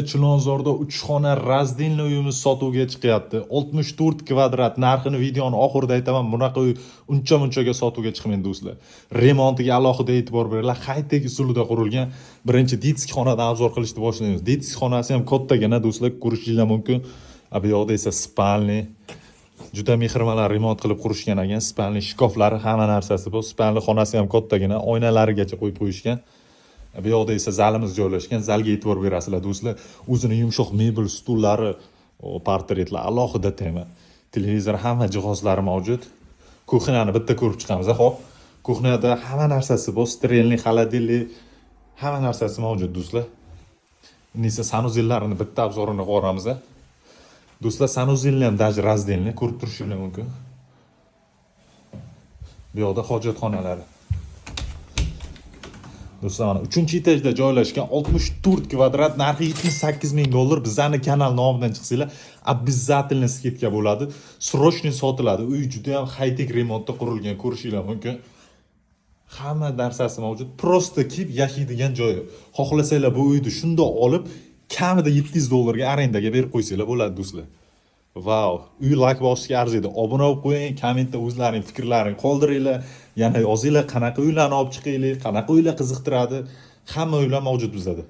Chilonzorda 3 xona раздельный uyimiz sotuvga chiqyapti. 64 kvadrat. Narxini videoni oxirida aytaman. Bunaqa uy uncha munchaga sotuvga chiqmaydi, do'stlar. Remontiga alohida e'tibor beringlar. High-tech usulida qurilgan. Birinchi детский xonadan обзор qilishni boshlaymiz. Детский xonasi ham kattagina, do'stlar, ko'rishinglar mumkin. Bu yoqda esa спальный. Juda mehr bilan remont qilib qurishgan ekan. Спальный shkaflari, hamma narsasi bor. Спальный xonasi ham kattagina, oynalarigacha qo'yib qo'yishgan. Bu yoqda esa zalimiz joylashgan. Zalga e'tibor berasizlar, do'stlar. O'zini yumshoq mebel, stullari, portretlar alohida tema. Televizor, hamma jihozlari mavjud. Кухня ni bitta ko'rib chiqamiz, xo'p. Кухня da hamma narsasi bor, стерильный холодильник, hamma narsasi mavjud, do'stlar. Endi esa санузел larini bitta обзор ini ko'ramiz. Do'stlar, санузел ni ham даже раздельный, ko'rib turishinglar mumkin. Bu yoqda hojatxonalari. Do'stlar, mana 3 etajda joylashgan 64 kvadrat, narxi 78 ming dollar. Bizani kanal nomidan chiqsanglar, обязательно скидка bo'ladi. Срочный sotiladi. Uy juda ham high-tech remontda qurilgan, ko'rishinglar mumkin. Hamma narsasi mavjud. Просто kelib yashaydigan joyi. Xohlasanglar, bu uyni shundoq olib, kamida 700 dollarga arendaga berib qo'ysanglar bo'ladi, do'stlar. Vau, uy layk bosishga arziydi. Obuna bo'lib qo'ying, kommentda o'zlaring fikrlaringni qoldiringlar. Yana yozinglar, qanaqa uylarni olib chiqaylik, qanaqa uylar qiziqtiradi. Hamma uylar mavjud bizada.